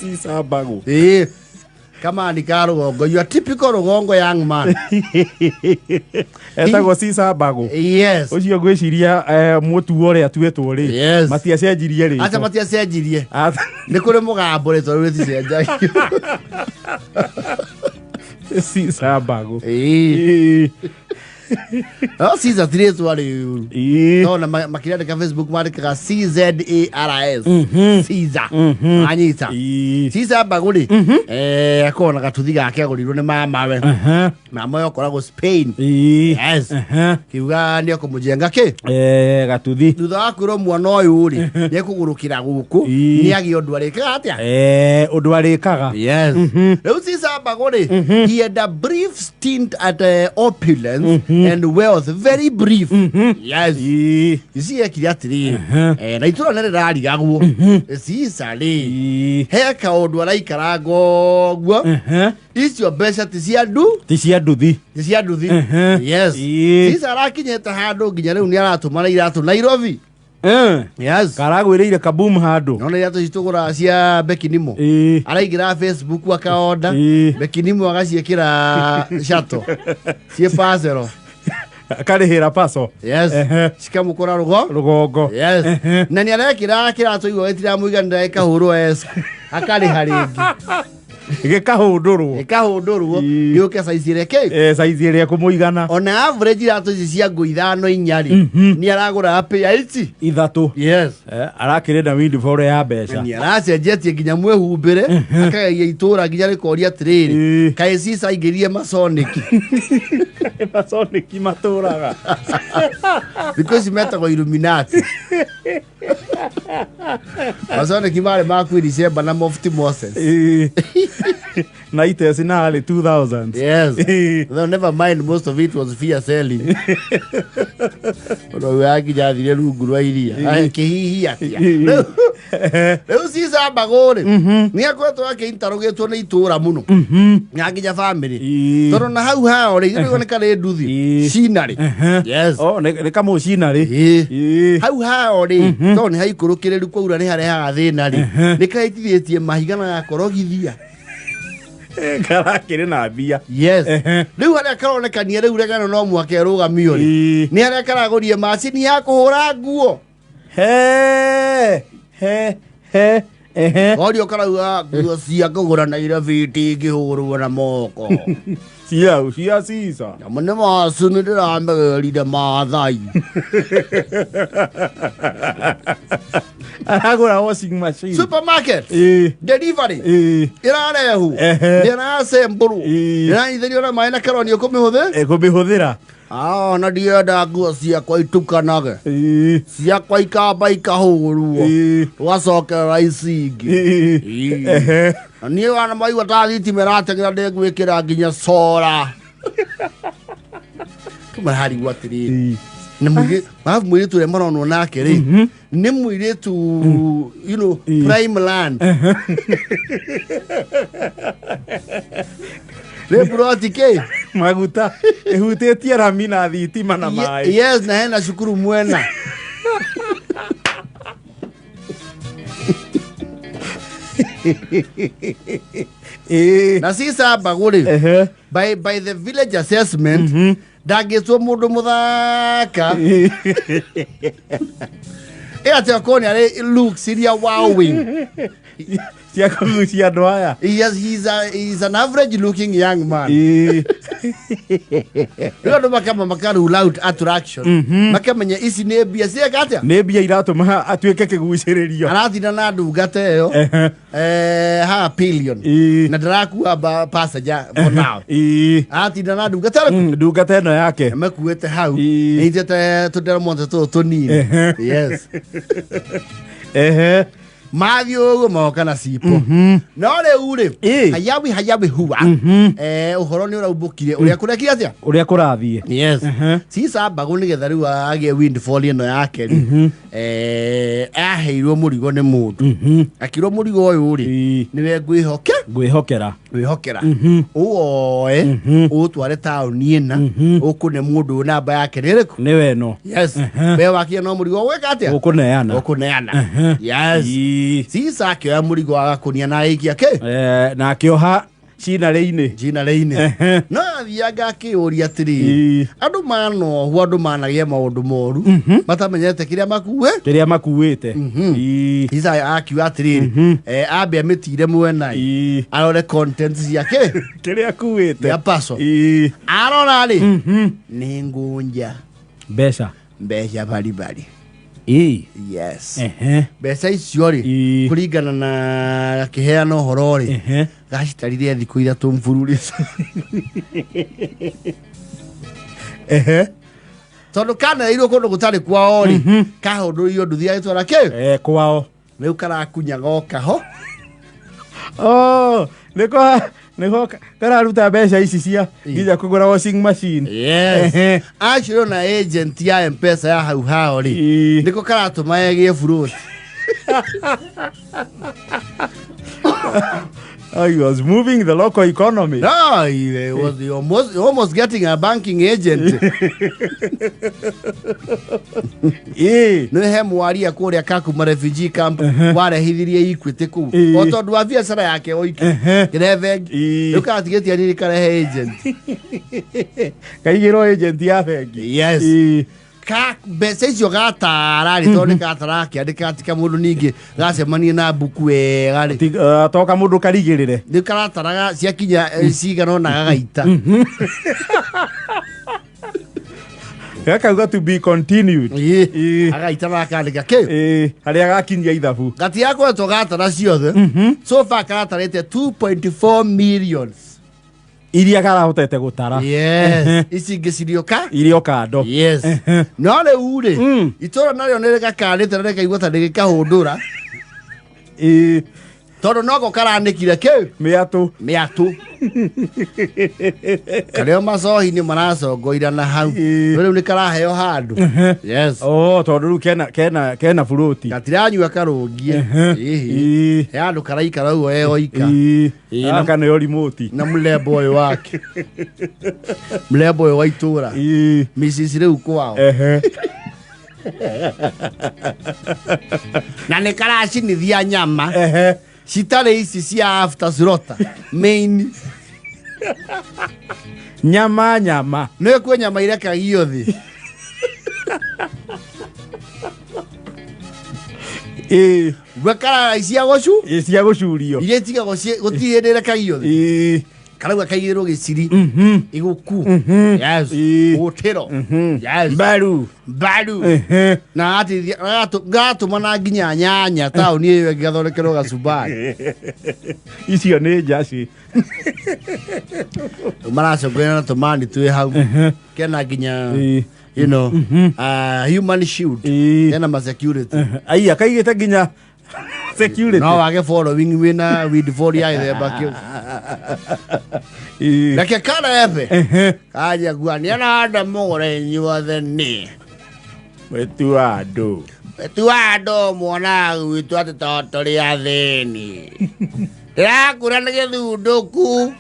Caesar Mbagũ. Ĩĩ, kamani ka rũgongo, you are typical rũgongo young man. Etagwo Caesar Mbagũ. Yes. Ũcio ngwĩciria mũtuo ũrĩa atuĩtwo rĩ. Yes. Matiacenjirie rĩtwa. Acha matiacenjirie. Nĩ kũrĩ mũgambo rĩtwa rĩu rĩticenjagio. Caesar Mbagũ. Ĩĩ. Ĩĩ. No Caesar ti rĩtwa rĩũru. Ĩĩ. Tondũ makĩrĩandĩka Facebook mandĩkaga CZARS. Caesar. Anyita. Ĩĩ. Caesar Mbagũ rĩ, akoragwo na gatuthi gake agũrirwo nĩ mamawe. Mama ũyũ akoragwo Spain. Ĩĩ. Yes. Kiuga nĩ ekũmũjenga kĩ? Gatuthi. Thutha wa kwĩrwo mwana ũyũ rĩ, nĩ ekũgũrũkĩra gũkũ, Ĩĩ. nĩ agĩe ũndũ arĩkaga atĩa? Ũndũ arĩkaga. Yes. Rĩu Caesar Mbagũ rĩ, he had a brief stint at opulence and wealth, very brief. Yes. Ĩĩ. Ici ekire atĩrĩrĩ, na itũra nĩ rĩrarigagwo. Caesar rĩ, Ĩĩ. he kaũndũ araikaranga ũguo, icio mbeca ti cia ndu, Ti cia nduthi. ti cia nduthi. Yes. Ĩĩ. Caesar arakinyĩte handũ nginya rĩu nĩ aratũmana iratũ Nairobi. Yes. Karagwĩrĩire kaboom handũ. Nona iratũ citũgũraga cia Bekinimo. Ĩĩ. Araingĩra Facebook akaonda Ĩĩ. Bekinimo agaciĩkĩra shato ciĩ parcel. Akarĩhĩra paso. Yes. Cikamũkora rũgo. Rũgongo. Yes. Na nĩ arekĩra kĩratũ igua gĩtiramũiganĩra gĩkahũrwo S. Akarĩha rĩngĩ. Gĩkahũndũrwo. Gĩkahũndũrwo Ĩĩ. gĩũke size ĩrĩa kĩ. Saizi ĩrĩa ĩkũmũigana. Ona average iratũ ici cia ngũ ithano inya rĩ nĩ aragũra pair ici. Ithatũ. Yes. Arakĩrĩ na windfall ya mbeca. Nĩ aracenjetie nginya mwĩhumbĩre akageria itũra nginya rĩkoria atĩrĩrĩ Ĩĩ. kaĩ Caesar aingĩrire Masonic. Masonic matũraga. Thikũ ici metagwo Illuminati. Masonic marĩ ma Queen Sheba na Mufti Moses. Ĩĩ. Na iteci na early 2000s. Yes. Ĩĩ. Though never mind, most of it was fear selling. Ũndũ ũyũ akinya athire rungu rwa iria. Ĩĩ. Kĩhihi atĩa. Ĩĩ. Rĩu Caesar Mbagũ rĩ, nĩ akoretwo akĩintarũgĩtwo nĩ itũũra mũno. Na nginya family. Ĩĩ. Tondũ na hau hao rĩ, ithuĩ nĩ karĩ nduthi. Ĩĩ. Cinarĩ. Yes. Oh, nĩ kamũcinarĩ. Ĩĩ. Ĩĩ. Hau hao rĩ, tondũ nĩ haikũrũkĩrĩru kwaura nĩ harehaga thĩna rĩ, nĩ kaitithĩtie mahiga na gakorogithia. Karakĩrĩ na mbia. Yes. Rĩu harĩa karonekania rĩu regano no mũhaka ĩrũgamio rĩ, Ĩĩ. nĩ harĩa karagũrie macini ya kũhũra nguo. He he he ehe. Korio karauga nguo cia kũgũra Nairobi itingĩhũrwo na moko. Cia cia Caesar. Nyamũ nĩ macini ndĩramĩgĩrire Maathai. Aragũra washing machine. Supermarket. Ĩĩ. Delivery. Ĩĩ. Ĩrarehwo. Ehe. Ĩracembũrwo. Ĩĩ. Ĩranyitĩrio na maĩ na keroni ũkũmĩhũthĩra. Ĩkũmĩhũthĩra. Ah, ona ndienda nguo ciakwa itukanage. Ĩĩ. Ciakwa ikamba ikahũrwo. Ĩĩ. Tũgacokerera ici ingĩ. Ĩĩ. Ĩĩ. Ehe. Na niĩ wana maigua ta thitima ĩrateng'era ndĩngwĩkĩra nginya cora. Tũmararigwo atĩrĩrĩ. Ĩĩ. Na mũirĩtu, arabu mũirĩtu ũrĩa maronwo nake rĩ, nĩ mũirĩtu prime land. Nĩ buroti kĩ? Maguta ĩhutĩtie rami na thitima na maĩ. Yes, na hena cukuru mwena. Ĩĩ. Na Caesar Mbagũ rĩ, Ehe. by the village assessment, ndangĩtwo mũndũ mũthaka. Ĩ atĩ okorwo nĩ arĩ looks iria wowing. Cia kũgucia andũ aya. He is an average looking young man. Ĩĩ. Rĩu andũ makamba maka rule out attraction. Makamenya ici nĩ mbia cieka atĩa? Nĩ mbia iratũma atuĩke kĩgucĩrĩrio. Aratinda na ndungata ĩyo. Ehe. Haha pillion. Ĩĩ. Na ndarakua passenger for now. Ĩĩ. Aratinda na ndungata ĩrĩkũ? Ndungata ĩno yake. Mekuĩte hau. Ĩĩ. Ĩnyitĩte tũnderemwonte tũtũ tũnini. Ehe. Yes. Ehe. Mathiĩ ũguo moka na cipo. No rĩu rĩ, Ĩĩ. hayawi hayawi huwa. Ũhoro nĩ ũraumbũkire ũrĩa kũrekire atĩa? Ũrĩa kũrathiĩ. Yes. Ehe. Caesar Mbagũ nĩgetha rĩu agĩe windfall ĩno yake rĩ, aheirwo mũrigo nĩ mũndũ. Akĩrwo mũrigo ũyũ rĩ, Ĩĩ. nĩwe ngwĩhoke. Ngwĩhokera. Wĩhokera ũwoe ũtware taũni ĩna ũkũne mũndũ ũyũ namba yake nĩ ĩrĩkũ. Nĩ weno. Yes, we wakinya no mũrigo ũgwĩka atĩa? Ũkũneana. Ũkũneana, yes. Sisa akĩoya mũrigo agakũnia na aikia kĩ? Eh, na akĩoha cinarĩ-inĩ. Njinarĩ-inĩ. No athianga akĩũria atĩrĩ, andũ manohwo, andũ managĩa maũndũ moru matamenyete kĩrĩa makue. Kĩrĩa makuĩte. Sisa akiuga atĩrĩrĩ, ambe amĩtire mwena arore contents ciake. Kĩrĩa akuĩte. Ya parcel. Arora rĩ, nĩ ngũnja. Mbeca. Mbeca baribari. Yes. Mbeca icio rĩ, kũringana na gakĩheana ũhoro rĩ, gacitarire thikũ 3 mbururi tondũ kanereirwo kũndũ gũtarĩ kwao rĩ, kahũndũrĩirio nduthi agĩtwara kĩ? Eh, kwao. Rĩu karakunyaga o kaho. Oh, nĩko nĩko kararuta mbeca ici cia nginya kũgũra washing machine. Yes. Acio na agent ya Mpesa ya hau hao rĩ, nĩko karatũma ĩgĩe burũti. Oh, he was moving the local economy. No, he was almost getting a banking agent. Nĩ he mwaria kũrĩa Kakuma refugee camp warehithirie Equity kũu o tondũ wa biacara yake oiki kĩrehe bengi. Rĩu karatigĩtie nini karehe agent. Kaigĩrwo agent ya bengi. Yes. Ka mbeca icio gatara rĩ, tondũ nĩ gatara akĩandĩka tika mũndũ ningĩ gacemanie na mbuku wega rĩ. Toka mũndũ karigĩrĩre. Nĩ karataraga ciakinya cigana ũna gagaita. Gakauga to be continued. Agaita na akandĩka kĩ? Harĩa gakinyia ithabu. Gatigakoretwo gatara ciothe. So far karatarĩte 2.4 millions. Iria karahotete gũtara. Yes, ici ingĩ cirioka. Irio kando. Yes. No rĩu rĩ, itũra narĩo nĩ rĩgakanĩte na rĩkaigua ta rĩgĩkahũndũra tondũ noko karanĩkire kĩ? Mĩatũ. Mĩatũ karĩo macohi-inĩ maracongoira na hau. No rĩu nĩ karaheo handũ. Yes. Oh, tondũ rĩu kena kena kena burũti. Gatiranyua karũngie. Ĩhĩ. He handũ karaikara ũguo eoika. Gaka nĩyo remote. Na mũlembo ũyũ wake, mũlembo ũyũ wa itũra, Mrs. Rĩu kwao. Na nĩ karacinithia nyama citarĩ ici cia after slaughter main. Nyama nyama. Nĩ kwĩ nyama irekagio thĩ. We karara cia gũcu. Cia gũcurio. Iria itigagwo gũtirĩ hĩndĩ irekagio thĩ. Karauga kaigĩrwo gĩciri iguku. Yes. Gũtĩro. Yes. Mbaru. Mbaru. Na atithia gatũma na nginya nyanya taũni ĩyo ĩngĩgathondekerwo gacumbari. Icio nĩ njaci. Maracongoria na tũmani twĩ hau kena nginya human shield, kena ma security. Aiya, kaigĩte nginya security. No wage following wĩna windfall ya gĩthemba kĩu. Reke karebe kanja gua nĩaranda mũgũre inyuothe nĩ Wetu andũ. Wetu andũ muonaga gwitũ atĩ to tũrĩ athĩni, ndĩrakura nĩ gĩthundũku.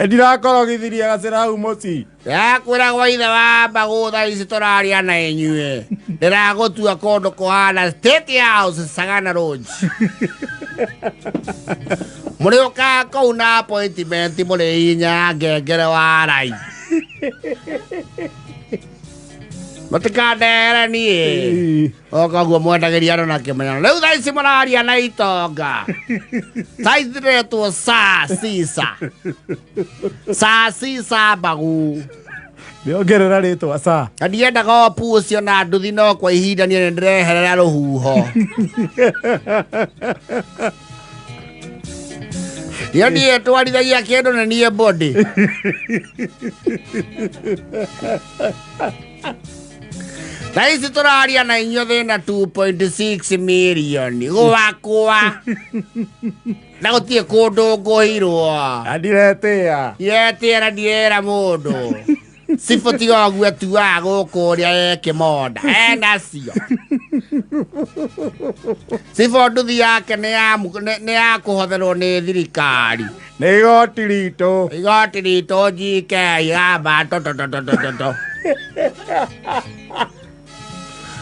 Ndirakorogithirie gacĩra hau mũciĩ. Ndĩrakwĩra gwa ithe wa mbagũ thaa ici tũraria na inyuĩ ndĩragũtua kũndũ kũhana State House Sagana Lodge. Mũrĩũkaga kũu na appointment mũrĩhihinyaga ngengere wa rai. Mũtikandehere niĩ oka ũguo mwendagĩria andũ na kĩmenyano. Rĩu thaa ici mũraria na itonga. Thaa ici ndĩretwo saa sisa, saa sisa mbagu. Nĩongerera rĩtwa sa. Na ndiendaga opu ũcio na nduthi, no kwa ihinda niĩ nĩndĩreherera rũhuho. Iyo niĩ twarithagia kĩndũ nĩ niĩ body. Thaa ici tũraria na inyuĩ thĩna 2.6 million gwakwa na gũtirĩ kũndũ ngũhirwo. Na ndiretĩa. Ndiretĩa na ndirera mũndũ cibũ tiga ũguo atuaga gũkũ ũrĩa ekĩmonda enacio. Cibũ nduthi yake nĩ ya nĩ ya kũhotherwo nĩ thirikari. Nĩ igoti ritũ. Igoti ritũ GK gamba tũtũtũtũtũtũ.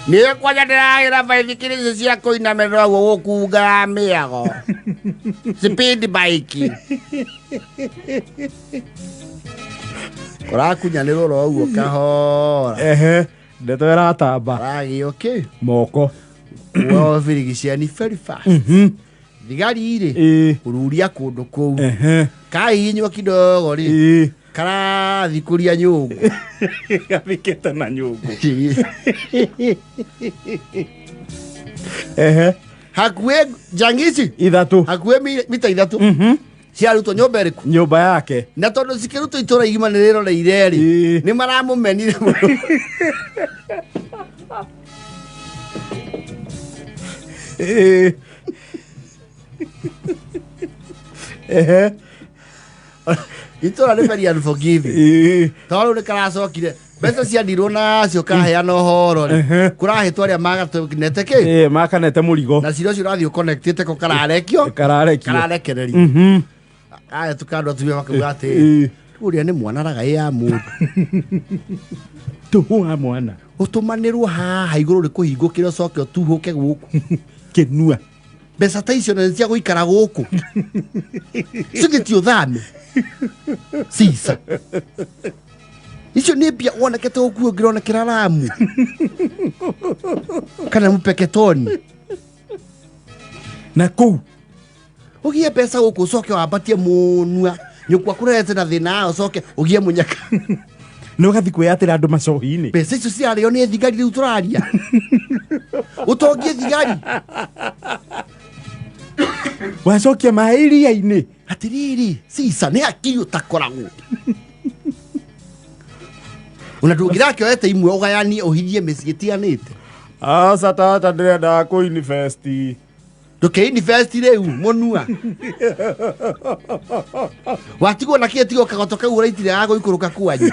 Niĩ kwanja ndĩragĩra baithikiri ici cia kũinamĩrĩra ũguo gũkunga ya mĩago. Speed bike. Kũrakunyanĩrwo oro ũguo kahora. Ehe. Ndeto ĩratamba. Karagĩo kĩ? Moko. Kuoa birigiceni very fast. Thigari rĩ, Ĩĩ. hururia kũndũ kũu. Ehe. Kahihinywo kidogo rĩ, Ĩĩ. karathikũria nyũngũ. Gathikĩte na nyũngũ. Ehe. Hakuhĩ njangi ici Ithatũ. hakuhĩ mita ithatũ ciarutwo nyũmba ĩrĩkũ Nyũmba yake. na tondũ cikĩrutwo itũra igima nĩ rĩroreire rĩ, Ĩĩ. nĩ maramũmenire mũno. Ĩĩ. Ehe. Itũra nĩ very unforgiving. Ĩĩ. Tondũ nĩ karacokire mbeca ciandirwo nacio kaheana ũhoro rĩ, kũrahĩtwo arĩa magatũnete kĩ Ĩĩ, makanete mũrigo. na cira ũcio ũrathiĩ ũconnectĩte ko kararekio. Kararekio. Kararekererio. Kahĩtũka andũ atumia makauga atĩ Ĩĩ. ũrĩa nĩ mwana ragaĩ ya mũndũ. Tũhũ wa mwana. Ũtũmanĩrwo haha igũrũ rĩ kũhingũkĩra ũcoke ũtuhũke gũkũ. Kĩnua. Mbeca ta icio nĩ cia gũikara gũkũ. Cigĩti ũthame. Cica. Icio nĩ mbia wonekete gũkũ ũngĩronekera Ramu. Kana Mpeketoni. Na kũu. Ũgie mbeca gũkũ ũcoke wambatie mũnua. Nyũkwa kũrehete na thĩna ũcoke ũgie mũnyaka. Nĩ ũgathiĩ kwĩyatĩra andũ macohi-inĩ. Mbeca icio cirarĩo nĩ thigari rĩu tũraria. Ũtongie thigari. Wacokia maĩ iria-inĩ. Atiriri, cica nĩ hakiri ũtakoragwo. Ona ndũngĩrakĩoete imwe ũgayanie ũhithie mĩciĩ ĩtiganĩte. Aca tata ndĩrendaga kũ invest. Ndũkĩ invest rĩu mũnua. Watigwo na kĩĩ tigo kagoto kau ũraitire ga gũikũrũka kwanyu.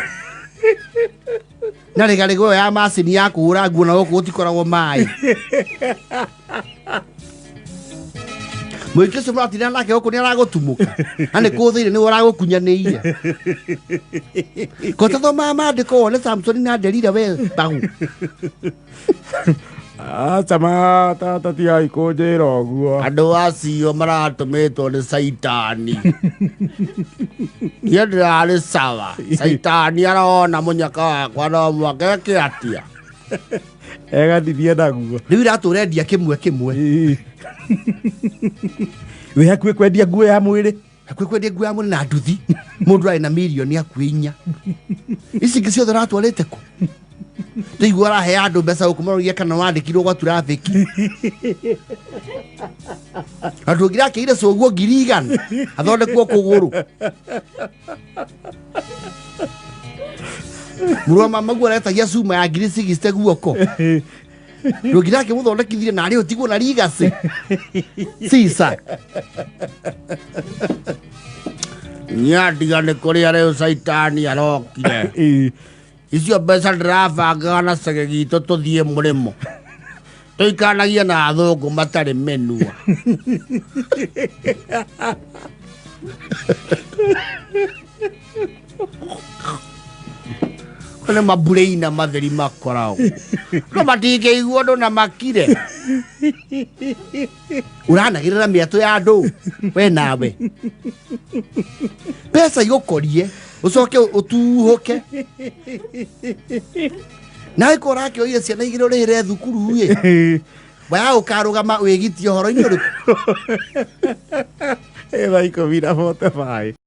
Na rĩgarĩgo ĩyo ya macini ya kũhũra nguo na gũkũ gũtikoragwo maĩ. Mũingĩ ũcio mũratinda nake gũkũ nĩ aragũtumũka. Na nĩ kũthĩire nĩwe ũragũkunyanĩire. Ko tathomaga maandĩko wone Samsoni na Delila we mbagũ. Aca ma tata tigai kũnjĩra ũguo. Andũ acio maratũmĩtwo nĩ Caitani. Niĩ ndĩrarĩ sawa. Caitani arona mũnyaka wakwa no mwaka eke atĩa. Eganithie naguo. Rĩu iratũrendia kĩmwe kĩmwe. Ĩĩ. Wĩ hakuhĩ kwendia nguo ya mwĩrĩ. Hakuhĩ kwendia nguo ya mwĩrĩ na nduthi. Mũndũ arĩ na mirioni hakuhĩ inya. Ici ingĩ ciothe ũratwarĩte kũ? Ndĩigua ũrahe andũ mbeca gũkũ maroria kana wandĩkirwo gwa traffic. Andũ ũngĩrakĩire coguo 100,000 athondekwo kũgũrũ. Mũrũ wa mama guo aretagia cuma ya 60,000 guoko. Ndũngĩrakĩmũthondekithirie na arĩ ũtigwo na rigacĩ. Cica. Nyandiga nĩ kũrĩa rĩu caitani arokire. Ĩĩ. Icio mbeca ndĩrabangaga na cege gitũ tũthiĩ mũrĩmo. Tũikanagie na athũngũ matarĩ mĩnua. Nĩ mabureina matheri makoragwo. No matingĩigua ũndũ na makire. Ũranagĩrĩra mĩatũ ya andũ we nawe. Mbeca igũkorie ũcoke ũtuhũke. Nawe ko ũrakĩoire ciana igĩrĩ ũrĩhĩre thukuru ĩ. Waya ũkarũgama wĩgitie ũhoro-inĩ ũrĩkũ? Ĩ thaa 10:45.